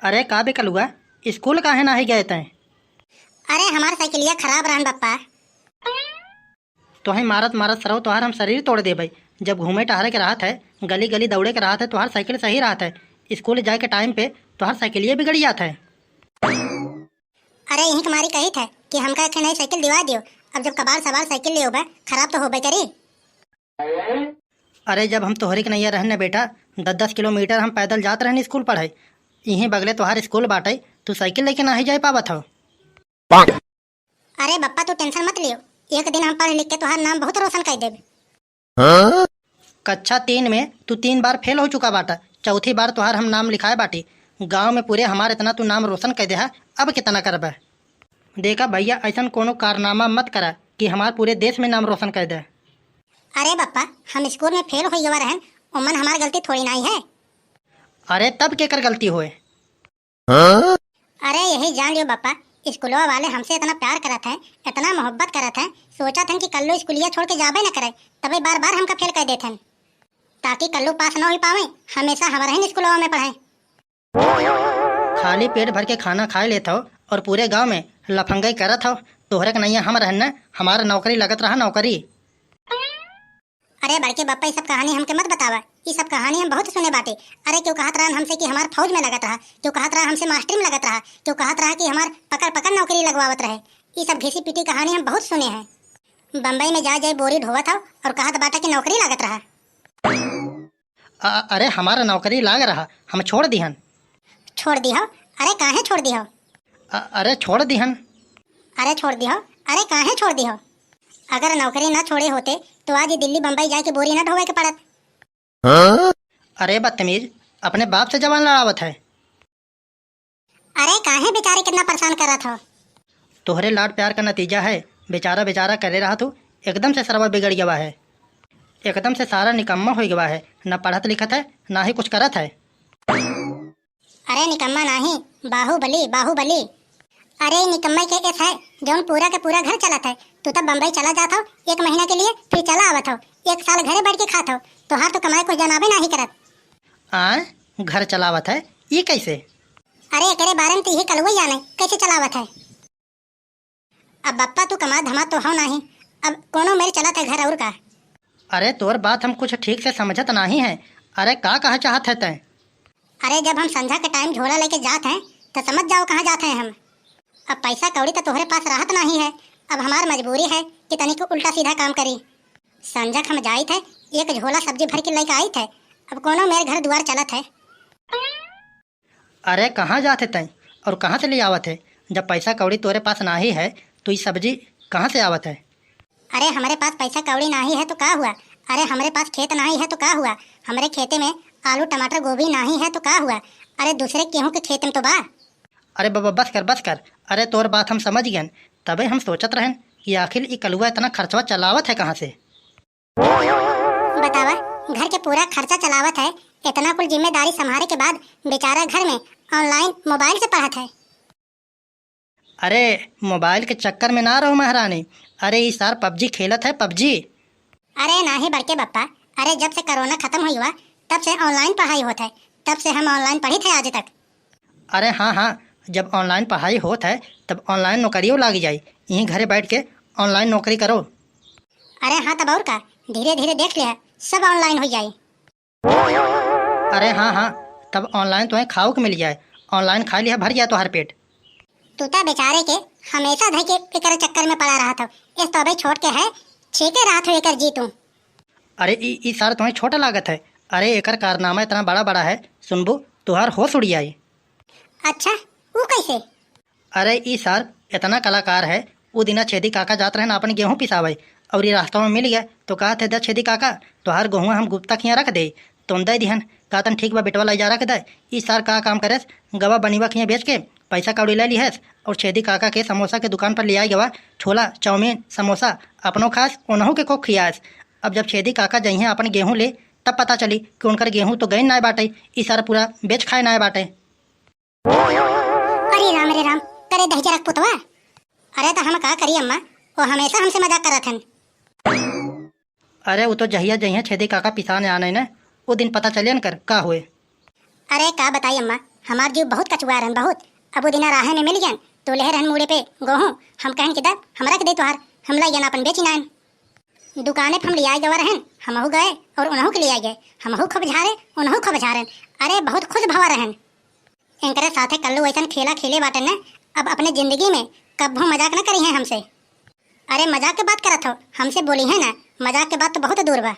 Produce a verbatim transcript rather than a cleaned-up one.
अरे का बे कलुआ, स्कूल काहे नाहीं गए तैं? अरे हमार साइकिलिया खराब रहन बप्पा। तोहे मारत मारत सरऊ तोहार हम शरीर तोड़ देबै। जब घूमे टहरे के रहत है, गली गली दौड़े के रहत है, तोहार साइकिल सही रहत है। स्कूल जाए के टाइम पे तोहार साइकिलिये बिगड़ जात है। अरे यहीं के मारी कहित है कि हमका एक ठे नई साइकिल दिवा दियो। अब जब कबार सबार साइकिल ले होबे, खराब तो होबे करी। अरे जब हम तोहरे के नैया रहन न बेटा, दस दस किलोमीटर हम पैदल जात रहन स्कूल पढ़े। इहीं बगले तोहार स्कूल बाटे, तू साइकिल लेके नाहीं जाए पावत हो। अरे बप्पा तू टेंशन मत लियो, एक दिन हम पढ़ लिख के तोहार नाम बहुत रोशन कर देब। हाँ? कक्षा तीन में तू तीन बार फेल हो चुका बाटा, चौथी बार तोहार हम नाम लिखाए बाटी। गाँव में पूरे हमार इतना तू नाम रोशन कर देहा, अब कितना करबे? देखा भैया, ऐसन कोनो कारनामा मत करा कि हमार पूरे देश में नाम रोशन कर दे। अरे बप्पा, हम स्कूल में फेल हो गवा रहन, ओमन हमार गलती थोड़ी नाहीं है। अरे तब केकर गलती होए? हाँ? अरे यही जान लियो बप्पा, स्कूलवा वाले हमसे इतना प्यार करत हैं, इतना मोहब्बत करत हैं, सोचत हैं कि कल्लू स्कूलिया छोड़ के जाबे न करे, तबे बार बार हमका फेल कर देत हैं, ताकि कल्लू पास न हो पावे, हमेशा हमारे ही स्कूलवा में पढ़े। खाली पेट भर के खाना खाए लेत हो और पूरे गांव में लफंगई करत हो। तोहरे के नैया हम रहन न, हमार नौकरी लगत रहा नौकरी। अरे बड़के बप्पा, ई सब कहानी हमके मत बतावा, ई सब कहानी हम बहुत सुने बाटे। अरे केहू कहत रहन हमसे कि हमार फौज में लगत रहा, केहू कहत रहा हमसे मास्टरी में लगत रहा, केहू कहत रहा कि हमार पकड़ पकड़ नौकरी लगवावत रहे। ई सब घिसी पीटी कहानी हम बहुत सुने हैं। बम्बई में जा जाए बोरी ढोवत हव और कहत बाटा कि नौकरी लागत रहा। अ-, अरे हमारा नौकरी लाग रहा, हम छोड़ दिहन। छोड़ दिहव? अरे काहे छोड़ दिहव? अ-, अरे छोड़ दिहन। अरे छोड़ दिहव? अरे काहे छोड़ दिहव? अगर नौकरी ना छोड़े होते तो आज ये दिल्ली बम्बई जाए के बोरी ना ढोवे के पड़त। हाँ? अरे बदतमीज, अपने बाप से जबान लड़ावत है। अरे काहे बेचारे कितना परेशान करत हो? तोहरे लाड प्यार का नतीजा है, बेचारा बेचारा करे रहा तू, एकदम से सरवा बिगड़ गवा है। एकदम से सारा निकम्मा हो गवा है, ना पढ़त लिखत है, ना ही कुछ करत है। अरे निकम्मा नाही, बाहुबली, बाहुबली। अरे ई निकम्मा के एस है, जौन पूरा के पूरा घर चलत है। तू तब बम्बई चला जात हो एक महीना के लिए, फिर चला आवत हो, एक साल घरे बैठ के खात हो। तोहार तो कमाए कुछ जनाबे नाही करत। आय, घर चलावत है, ई कैसे? अरे एकरे बारे में तो यही कलुआ जाने, कैसे चलावत है। अब बप्पा तू कमा धमा तो हो नाही, अब कोनो मेरे चलत है घर और का। अरे तोर बात हम कुछ ठीक से समझत नाही है। अरे का कहा चाहत है तैं? अरे जब हम संझा के टाइम झोला लेके जात हैं तो समझ जाओ कहाँ जात हैं हम। अब पैसा कौड़ी तो तोहरे पास रहत नाही है, अब हमार मजबूरी है कि तनिक उल्टा सीधा काम करी। संझा के हम जाइत है, एक झोला सब्जी भर के लेके आइत है, अब कोनो मेरे घर दुआर चलत है। अरे कहाँ जात है तैं और कहाँ से ले आवत है? जब पैसा कौड़ी तोरे पास नाही है तो ई सब्जी कहाँ से आवत है? अरे हमरे पास पैसा कौड़ी नाही है तो का हुआ? अरे हमरे पास खेत नाही है तो का हुआ? हमरे खेते में आलू टमाटर गोभी नाही है तो का हुआ? अरे दूसरे केहू के खेत में तो बा। अरे बाबा बस कर, बस कर। अरे तोर बात हम समझ गयन, तबे हम सोचत रहन कि आखिर ई कलुआ इतना खर्चवा चलावत है कहाँ से। बतावा, घर के पूरा खर्चा चलावत है, इतना कुल जिम्मेदारी संभारे के बाद बेचारा घर में online mobile से पढ़त है। अरे mobile के चक्कर में ना रहो महारानी, अरे ई सार PUBG खेलत है, PUBG। अरे नाही बड़के बप्पा, अरे जब से कोरोना खत्म हुई हुआ तब से online पढ़ाई होत है, तब से हम online पढ़ित है आज तक। अरे हाँ हाँ, जब online पढ़ाई होत है तब online नौकरियों लाग जाई, यहीं घरे बैठ के online नौकरी करो। अरे हाँ तब और का, धीरे धीरे देख लिया सब online हो जाई। अरे हाँ हाँ, तब online तुम्हें खाओ के मिल जाए, online खा लिया भर जाए तोहर पेट। तू तो बेचारे के हमेशा धई के एकर चक्कर में पड़ा रहत हो, इस तो अबे छोट के है, छीके रहत हो एकर जी तू। अरे ई ई सार तुम्हें छोटा लागत है, अरे एकर कारनामा इतना बड़ा बड़ा है, सुनबू तोहर होश उड़ जाई। अच्छा, ऊ कैसे? अरे ई सार इतना कलाकार है, ऊ दिना छेदी काका जात रहन आपन गेहूँ पिसावे, और ई रास्ता में मिल गया तो कहत है, "द छेदी काका, तोहार गेहूँ हम गुप्ता खिया रख दे।" तो दे दिहन, कहतन, "ठीक बा बेटवा, लाई जा रख दे।" ई सार का काम करे, गवा बनिवा खिया बेच के पैसा कौड़ी ले लिहस और छेदी काका के समोसा के दुकान पर ले आई गवा छोला, चाउमीन, समोसा, अपनो खास, ओनहु के को खियास। अब जब छेदी काका जइहें अपन गेहूँ ले, तब पता चली कि उनकर गेहूँ तो गइन नाय बाटे, ई सार पूरा बेच खाए नाय बाटे। अरे राम रे राम, करे दहिजरा के पुतवा। अरे तो हम का करी अम्मा, वो हमेशा हमसे मजाक करत हन। अरे वो तो जहिया जहिया छेदी काका पिसान आने न, वो दिन पता चलियन कर का हुए। अरे का बताई अम्मा, हमार जीव बहुत कचुआ रहन, बहुत। अब उ दिना राहे में मिल गयन, तो लेहे रहन मूड़े पे गोहूँ। हम कहन कि द, हमरा के दे तोहार, हम लइ गयन आपन बेचिन आयन। दुकाने पे हम लियाए गवा रहन, हमहू गए और उनहू के लियाए गए। हमहू खूब झारे, उनहू खूब झारन। अरे, बहुत खुश भवा रहन। इनकरे साथे कल्लू ऐसन खेला खेले बाटन न, अब अपने जिंदगी में कब्बो मजाक न करी हैं हमसे। अरे, मजाक के बात करत हो, हमसे बोली है ना, मजाक के बात तो बहुत दूर बा।